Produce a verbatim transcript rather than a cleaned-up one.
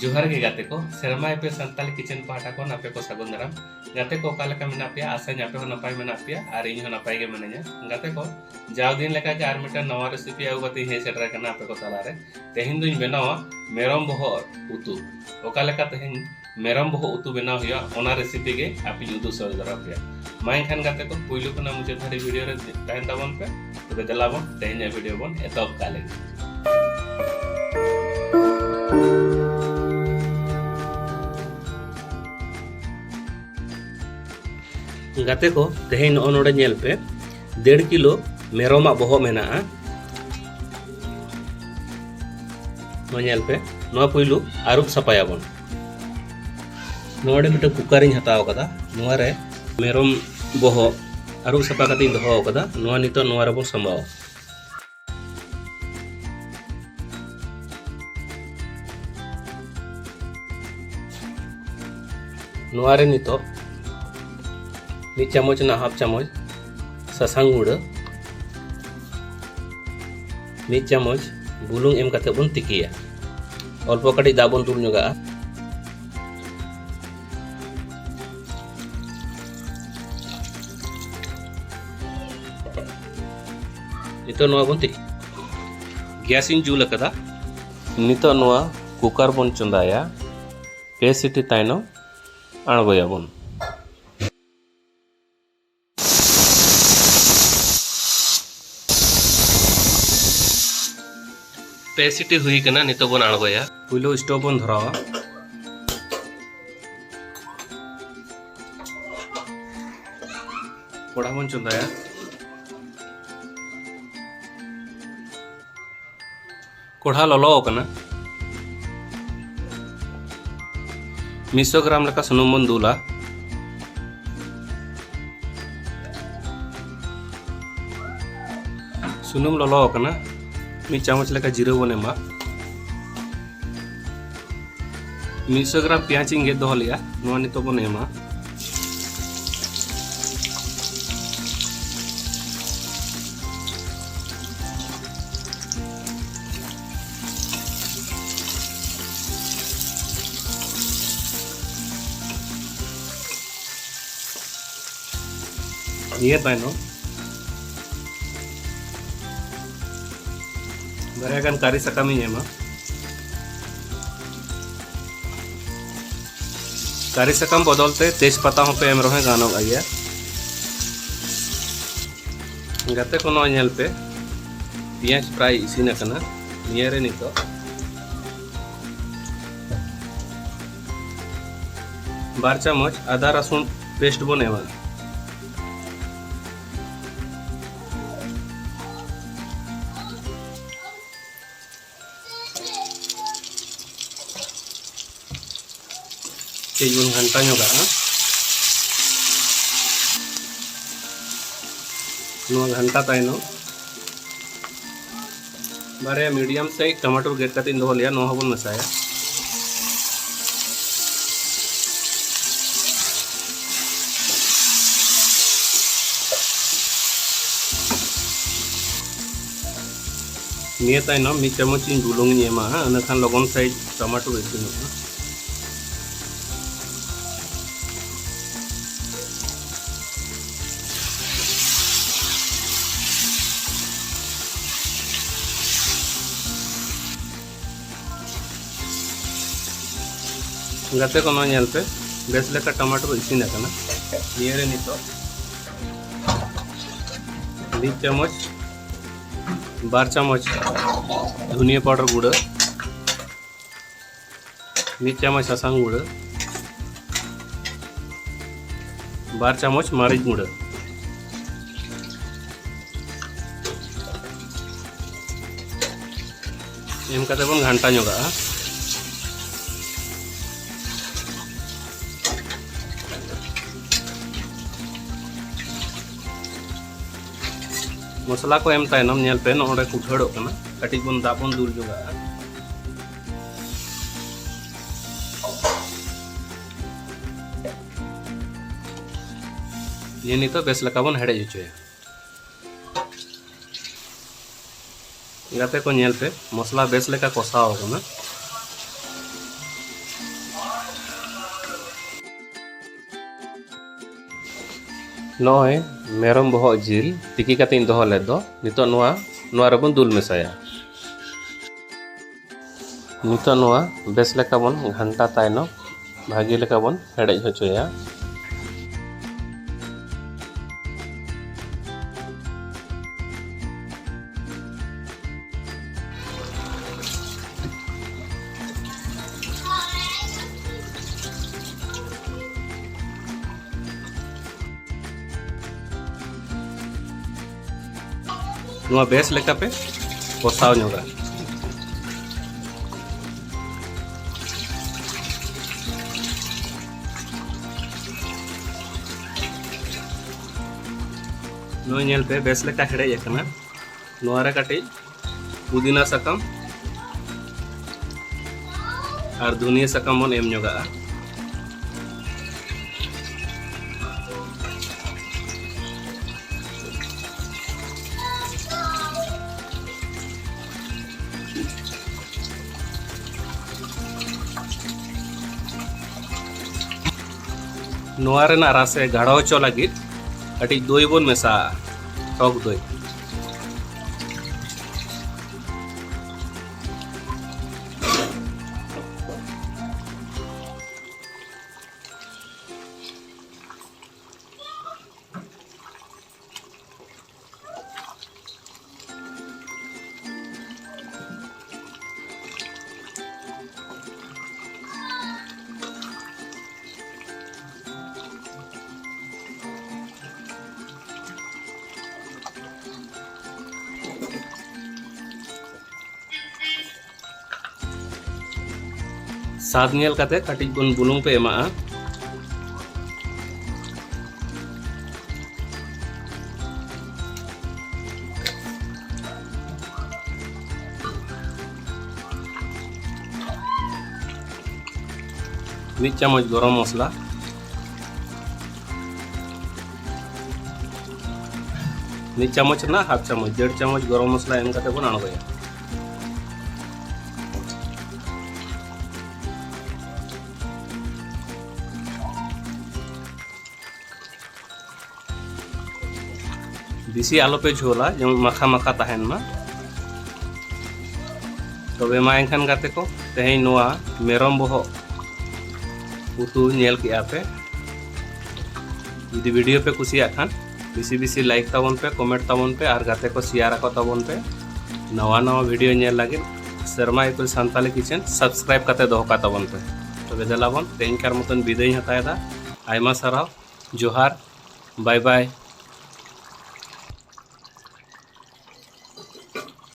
ᱡᱚᱦᱟᱨ ᱜᱮ ᱜᱟᱛᱮ ᱠᱚ, ᱥᱮᱨᱢᱟ ᱮᱯᱮ ᱥᱟᱱᱛᱟᱞᱤ ᱠᱤᱪᱮᱱ ᱯᱟᱦᱴᱟ ᱠᱷᱚᱱ ᱟᱯᱮ ᱠᱚ ᱥᱟᱹᱜᱩᱱ ᱫᱟᱨᱟᱢ᱾ ᱜᱟᱛᱮ ᱠᱚ, ᱚᱠᱟ ᱞᱮᱠᱟ ᱢᱮᱱᱟᱜ ᱯᱮᱭᱟ? ᱟᱥᱟᱧ ᱟᱯᱮ ᱦᱚᱸ ᱱᱟᱯᱟᱭ ᱢᱮᱱᱟᱜ ᱯᱮᱭᱟ ᱟᱨ ᱤᱧ ᱦᱚᱸ ᱱᱟᱯᱟᱭ ᱜᱮ ᱢᱤᱱᱟᱹᱧᱟ᱾ ᱜᱟᱛᱮ ᱠᱚ, ᱡᱟᱣ ᱫᱤᱱ ᱞᱮᱠᱟ ᱜᱮ ᱟᱨ ᱢᱤᱫᱴᱟᱝ ᱱᱟᱣᱟ ᱨᱮᱥᱤᱯᱤ ᱟᱹᱜᱩ ᱠᱟᱛᱮ ᱤᱧ ᱦᱮᱡ ᱥᱮᱴᱮᱨ ᱟᱠᱟᱱᱟ ᱟᱯᱮ ᱠᱚ ᱛᱟᱞᱟᱨᱮ᱾ ᱛᱮᱦᱮᱧ ᱫᱩᱧ ᱵᱮᱱᱟᱣᱟ ᱢᱮᱨᱚᱢ ᱵᱚᱦᱚᱜ ᱩᱛᱩ᱾ ᱚᱠᱟ ᱞᱮᱠᱟ ᱛᱮᱦᱮᱧ ᱢᱮᱨᱚᱢ ᱵᱚᱦᱚᱜ ᱩᱛᱩ ᱵᱮᱱᱟᱣ ᱦᱩᱭᱩᱜᱼᱟ, ᱚᱱᱟ ᱨᱮᱥᱤᱯᱤ ᱜᱮ ᱟᱯᱮᱧ ᱩᱫᱩᱜ ᱥᱚᱫᱚᱨ ᱟᱯᱮᱭᱟ᱾ ᱢᱟ ᱮᱱᱠᱷᱟᱱ ᱜᱟᱛᱮ ᱠᱚ, ᱯᱩᱭᱞᱩ ᱠᱷᱚᱱᱟᱜ ᱢᱩᱪᱟᱹᱫ ᱫᱷᱟᱹᱨᱤᱡ ᱵᱷᱤᱰᱤᱭᱳ ᱨᱮ ᱛᱟᱦᱮᱱ ᱛᱟᱵᱚᱱ ᱯᱮ᱾ ᱛᱚᱵᱮ ᱫᱮᱞᱟ ᱵᱚᱱ ᱛᱮᱦᱮᱧᱟᱜ ᱵᱷᱤᱰᱤᱭᱳ ᱵᱚᱱ ᱮᱛᱚᱦᱚᱵ ᱠᱟᱜ ᱞᱮᱜᱮ᱾ ᱜᱟᱛᱮ ᱠᱚ, ᱛᱮᱦᱮᱧ ᱱᱚᱜᱼᱚ ᱱᱚᱰᱮ ᱧᱮᱞ ᱯᱮ, ᱰᱮᱲ ᱠᱤᱞᱳ ᱢᱮᱨᱚᱢᱟᱜ ᱵᱚᱦᱚᱜ ᱢᱮᱱᱟᱜᱼᱟ᱾ ᱱᱚᱣᱟ ᱧᱮᱞ ᱯᱮ, ᱱᱚᱣᱟ ᱯᱩᱭᱞᱩ ᱟᱹᱨᱩᱵ ᱥᱟᱯᱷᱟᱭᱟᱵᱚᱱ᱾ ᱱᱚᱰᱮ ᱢᱤᱫᱴᱮᱱ ᱠᱩᱠᱟᱨᱤᱧ ᱦᱟᱛᱟᱣ ᱠᱟᱫᱟ, ᱱᱚᱣᱟ ᱨᱮ ᱢᱮᱨᱚᱢ ᱵᱚᱦᱚᱜ ᱟᱹᱨᱩᱵ ᱥᱟᱯᱷᱟ ᱠᱟᱛᱮᱧ ᱫᱚᱦᱚ ᱠᱟᱫᱟ᱾ ᱱᱚᱣᱟ ᱱᱤᱛᱚᱜ ᱱᱚᱣᱟ ᱨᱮᱵᱚᱱ ᱥᱟᱢᱵᱟᱣᱟ᱾ ᱱᱚᱣᱟ ᱨᱮ ᱱᱤᱛᱚᱜ ᱢᱤᱫ ᱪᱟᱢᱚᱪ ᱨᱮᱱᱟᱜ ᱦᱟᱯ ᱪᱟᱢᱚᱪ ᱥᱟᱥᱟᱝ ᱜᱩᱸᱰᱟᱹ, ᱢᱤᱫ ᱪᱟᱢᱚᱪ ᱵᱩᱞᱩᱝ ᱮᱢ ᱠᱟᱛᱮ ᱵᱚᱱ ᱛᱤᱠᱤᱭᱟ᱾ ᱚᱞᱯᱚ ᱠᱟᱹᱴᱤᱡ ᱫᱟᱜ ᱵᱚᱱ ᱫᱩᱞ ᱧᱚᱜᱟᱜᱼᱟ᱾ ᱱᱤᱛᱚᱜ ᱱᱚᱣᱟ ᱵᱚᱱ ᱛᱤᱠᱤ, ᱜᱮᱥ ᱤᱧ ᱡᱩᱞ ᱟᱠᱟᱫᱟ᱾ ᱱᱤᱛᱚᱜ ᱱᱚᱣᱟ ᱠᱩᱠᱟᱨ ᱵᱚᱱ ᱪᱚᱸᱫᱟᱭᱟ᱾ ᱯᱮ ᱥᱤᱴᱤ ᱛᱟᱭᱱᱚᱢ ᱟᱬᱜᱚᱭᱟᱵᱚᱱ᱾ ᱯᱮ ᱥᱤᱴᱤ ᱦᱩᱭ ᱠᱟᱱᱟ, ᱱᱤᱛᱚᱜ ᱵᱚᱱ ᱟᱬᱜᱚᱭᱟ᱾ ᱯᱩᱭᱞᱩ ᱥᱴᱳᱵᱷ ᱵᱚᱱ ᱫᱷᱚᱨᱟᱣᱟ᱾ ᱠᱚᱲᱦᱟ ᱵᱚᱱ ᱪᱚᱸᱫᱟᱭᱟ᱾ ᱠᱚᱲᱦᱟ ᱞᱚᱞᱚ ᱟᱠᱟᱱᱟ᱾ ᱢᱤᱫ ᱥᱚ ᱜᱨᱟᱢ ᱞᱮᱠᱟ ᱥᱩᱱᱩᱢ ᱵᱚᱱ ᱫᱩᱞᱟ᱾ ᱥᱩᱱᱩᱢ ᱞᱚᱞᱚ ᱟᱠᱟᱱᱟ᱾ ᱢᱤᱫ ᱪᱟᱢᱚᱪ ᱞᱮᱠᱟ ᱡᱤᱨᱟᱹ ᱵᱚᱱ ᱮᱢᱟ᱾ ᱢᱤᱫ ᱥᱚ ᱜᱨᱟᱢ ᱯᱮᱸᱭᱟᱡᱽ ᱤᱧ ᱜᱮᱫ ᱫᱚᱦᱚ ᱞᱮᱫᱼᱟ, ᱱᱚᱣᱟ ᱱᱤᱛᱚᱜ ᱵᱚᱱ ᱮᱢᱟ᱾ ᱱᱤᱭᱟᱹ ᱛᱟᱭᱱᱚᱢ ᱵᱟᱨᱭᱟ ᱜᱟᱱ ᱠᱟᱨᱤ ᱥᱟᱠᱟᱢ ᱤᱧ ᱮᱢᱟ᱾ ᱠᱟᱨᱤ ᱥᱟᱠᱟᱢ ᱵᱚᱫᱚᱞ ᱛᱮ ᱛᱮᱡᱽ ᱯᱟᱛᱟ ᱦᱚᱸᱯᱮ ᱮᱢ ᱨᱮᱦᱚᱸ ᱜᱟᱱᱚᱜ ᱜᱮᱭᱟ᱾ ᱜᱟᱛᱮ ᱠᱚ, ᱱᱚᱣᱟ ᱧᱮᱞ ᱯᱮ, ᱯᱮᱸᱭᱟᱡᱽ ᱯᱨᱟᱭ ᱤᱥᱤᱱ ᱟᱠᱟᱱᱟ᱾ ᱱᱤᱭᱟᱹ ᱨᱮ ᱱᱤᱛᱚᱜ ᱵᱟᱨ ᱪᱟᱢᱚᱪ ᱟᱫᱟ ᱨᱟᱹᱥᱩᱱ ᱯᱮᱥᱴ ᱵᱚᱱ ᱮᱢᱟ᱾ ᱠᱟᱹᱡ ᱵᱚᱱ ᱜᱷᱟᱱᱴᱟ ᱧᱚᱜᱟᱜᱼᱟ᱾ ᱱᱚᱣᱟ ᱜᱷᱟᱱᱴᱟ ᱛᱟᱭᱱᱚᱢ ᱵᱟᱨᱭᱟ ᱢᱤᱰᱤᱭᱟᱢ ᱥᱟᱭᱤᱡ ᱴᱚᱢᱟᱴᱳ ᱜᱮᱫ ᱠᱟᱛᱮᱧ ᱫᱚᱦᱚ ᱞᱮᱭᱟ, ᱱᱚᱣᱟ ᱦᱚᱸᱵᱚᱱ ᱢᱮᱥᱟᱭᱟ᱾ ᱱᱤᱭᱟᱹ ᱛᱟᱭᱱᱚᱢ ᱢᱤᱫ ᱪᱟᱢᱚᱪ ᱤᱧ ᱵᱩᱞᱩᱝ ᱤᱧ ᱮᱢᱟ ᱦᱟᱸᱜ, ᱤᱱᱟᱹᱠᱷᱟᱱ ᱞᱚᱜᱚᱱ ᱥᱟᱺᱦᱤᱡ ᱴᱚᱢᱟᱴᱳ ᱤᱥᱤᱱᱚᱜᱼᱟ᱾ ᱜᱟᱛᱮ ᱠᱚ, ᱱᱚᱣᱟ ᱧᱮᱞ ᱯᱮ, ᱵᱮᱥ ᱞᱮᱠᱟ ᱴᱚᱢᱟᱴᱳ ᱤᱥᱤᱱ ᱟᱠᱟᱱᱟ᱾ ᱱᱤᱭᱟᱹ ᱨᱮ ᱱᱤᱛᱚᱜ ᱢᱤᱫ ᱪᱟᱢᱚᱪ, ᱵᱟᱨ ᱪᱟᱢᱚᱪ ᱫᱷᱩᱱᱤᱭᱟᱹ ᱯᱟᱣᱰᱟᱨ ᱜᱩᱸᱰᱟᱹ, ᱢᱤᱫ ᱪᱟᱢᱚᱪ ᱥᱟᱥᱟᱝ ᱜᱩᱸᱰᱟᱹ, ᱵᱟᱨ ᱪᱟᱢᱚᱪ ᱢᱟᱹᱨᱤᱪ ᱜᱩᱸᱰᱟᱹ ᱮᱢ ᱠᱟᱛᱮ ᱵᱚᱱ ᱜᱷᱟᱱᱴᱟ ᱧᱚᱜᱟᱜᱼᱟ᱾ ᱢᱚᱥᱞᱟ ᱠᱚ ᱮᱢ ᱛᱟᱭᱱᱚᱢ ᱧᱮᱞ ᱯᱮ, ᱱᱚᱜᱼᱚᱭ ᱠᱩᱴᱷᱟᱹᱲᱚᱜ ᱠᱟᱱᱟ, ᱠᱟᱹᱴᱤᱡ ᱵᱚᱱ ᱫᱟᱜ ᱵᱚᱱ ᱫᱩᱞ ᱧᱚᱜᱟᱜᱼᱟ᱾ ᱱᱤᱭᱟᱹ ᱱᱤᱛᱚᱜ ᱵᱮᱥ ᱞᱮᱠᱟ ᱵᱚᱱ ᱦᱮᱰᱮᱡ ᱦᱚᱪᱚᱭᱟ᱾ ᱜᱟᱛᱮ ᱠᱚ, ᱧᱮᱞ ᱯᱮ, ᱢᱚᱥᱞᱟ ᱵᱮᱥ ᱞᱮᱠᱟ ᱠᱚᱥᱟᱣ ᱟᱠᱟᱱᱟ᱾ ᱱᱚᱜᱼᱚᱭ ᱢᱮᱨᱚᱢ ᱵᱚᱦᱚᱜ ᱡᱤᱞ ᱛᱤᱠᱤ ᱠᱟᱛᱮᱧ ᱫᱚᱦᱚ ᱞᱮᱫ ᱫᱚ, ᱱᱤᱛᱚᱜ ᱱᱚᱣᱟ, ᱱᱚᱣᱟ ᱨᱮᱵᱚᱱ ᱫᱩᱞ ᱢᱮᱥᱟᱭᱟ᱾ ᱱᱤᱛᱚᱜ ᱱᱚᱣᱟ ᱵᱮᱥ ᱞᱮᱠᱟ ᱵᱚᱱ ᱜᱷᱟᱱᱴᱟ ᱛᱟᱭᱱᱚᱢ ᱵᱷᱟᱜᱮ ᱞᱮᱠᱟ ᱵᱚᱱ ᱦᱮᱰᱮᱡ ᱦᱚᱪᱚᱭᱟ᱾ ᱱᱚᱣᱟ ᱵᱮᱥ ᱞᱮᱠᱟᱯᱮ ᱠᱚᱥᱟᱣ ᱧᱚᱜᱟ᱾ ᱱᱚᱜᱼᱚᱭ ᱧᱮᱞ ᱯᱮ, ᱵᱮᱥ ᱞᱮᱠᱟ ᱦᱮᱰᱮᱡ ᱟᱠᱟᱱᱟ᱾ ᱱᱚᱣᱟ ᱨᱮ ᱠᱟᱹᱴᱤᱡ ᱯᱩᱫᱤᱱᱟ ᱥᱟᱠᱟᱢ ᱟᱨ ᱫᱷᱩᱱᱤᱭᱟᱹ ᱥᱟᱠᱟᱢ ᱵᱚᱱ ᱮᱢ ᱧᱚᱜᱟᱜᱼᱟ᱾ ᱱᱚᱣᱟ ᱨᱮᱱᱟᱜ ᱨᱟᱥᱮ ᱜᱟᱲᱚ ᱦᱚᱪᱚ ᱞᱟᱹᱜᱤᱫ ᱠᱟᱹᱴᱤᱡ ᱫᱳᱭ ᱵᱚᱱ ᱢᱮᱥᱟᱜᱼᱟ, ᱴᱚᱠ ᱫᱳᱭ᱾ ᱥᱟᱫ ᱧᱮᱞ ᱠᱟᱛᱮ ᱠᱟᱹᱴᱤᱡ ᱵᱚᱱ ᱵᱩᱞᱩᱝ ᱯᱮ ᱮᱢᱟᱜᱼᱟ᱾ ᱢᱤᱫ ᱪᱟᱢᱚᱪ ᱜᱚᱨᱚᱢ ᱢᱚᱥᱞᱟ, ᱢᱤᱫ ᱪᱟᱢᱚᱪ ᱨᱮᱱᱟᱜ ᱦᱟᱯ ᱪᱟᱢᱚᱪ, ᱰᱮᱲ ᱪᱟᱢᱚᱪ ᱜᱚᱨᱚᱢ ᱢᱚᱥᱞᱟ ᱮᱢ ᱠᱟᱛᱮ ᱵᱚᱱ ᱟᱬᱜᱚᱭᱟ᱾ ᱵᱮᱥᱤ ᱟᱞᱚᱯᱮ ᱡᱷᱳᱞᱟ, ᱡᱮᱢᱚᱱ ᱢᱟᱠᱷᱟ ᱢᱟᱠᱷᱟ ᱛᱟᱦᱮᱱ ᱢᱟ᱾ ᱛᱚᱵᱮ ᱢᱟ ᱮᱱᱠᱷᱟᱱ ᱜᱟᱛᱮ ᱠᱚ, ᱛᱮᱦᱮᱧ ᱱᱚᱣᱟ ᱢᱮᱨᱚᱢ ᱵᱚᱦᱚᱜ ᱩᱛᱩ ᱧᱮᱞ ᱠᱮᱜᱼᱟ ᱯᱮ᱾ ᱡᱩᱫᱤ ᱵᱷᱤᱰᱤᱭᱳ ᱯᱮ ᱠᱩᱥᱤᱭᱟᱜ ᱠᱷᱟᱱ, ᱵᱮᱥᱤ ᱵᱮᱥᱤ ᱞᱟᱭᱤᱠ ᱛᱟᱵᱚᱱ ᱯᱮ, ᱠᱚᱢᱮᱱᱴ ᱛᱟᱵᱚᱱ ᱯᱮ ᱟᱨ ᱜᱟᱛᱮ ᱠᱚ ᱥᱮᱭᱟᱨ ᱟᱠᱚ ᱛᱟᱵᱚᱱ ᱯᱮ᱾ ᱱᱟᱣᱟ ᱱᱟᱣᱟ ᱵᱷᱤᱰᱤᱭᱳ ᱧᱮᱞ ᱞᱟᱹᱜᱤᱫ ᱥᱮᱨᱢᱟ ᱤᱯᱤᱞ ᱥᱟᱱᱛᱟᱞᱤ ᱠᱤᱪᱮᱱ ᱥᱟᱵᱥᱠᱨᱟᱭᱤᱵ ᱠᱟᱛᱮ ᱫᱚᱦᱚ ᱠᱟᱜ ᱛᱟᱵᱚᱱ ᱯᱮ᱾ ᱛᱚᱵᱮ ᱫᱮᱞᱟ ᱵᱚᱱ, ᱛᱮᱦᱮᱧᱠᱟᱨ ᱢᱚᱛᱚᱱ ᱵᱤᱫᱟᱹᱭ ᱤᱧ ᱦᱟᱛᱟᱣ ᱮᱫᱟ᱾ ᱟᱭᱢᱟ ᱥᱟᱨᱦᱟᱣ, ᱡᱚᱦᱟᱨ, ᱵᱟᱭ ᱵᱟᱭ᱾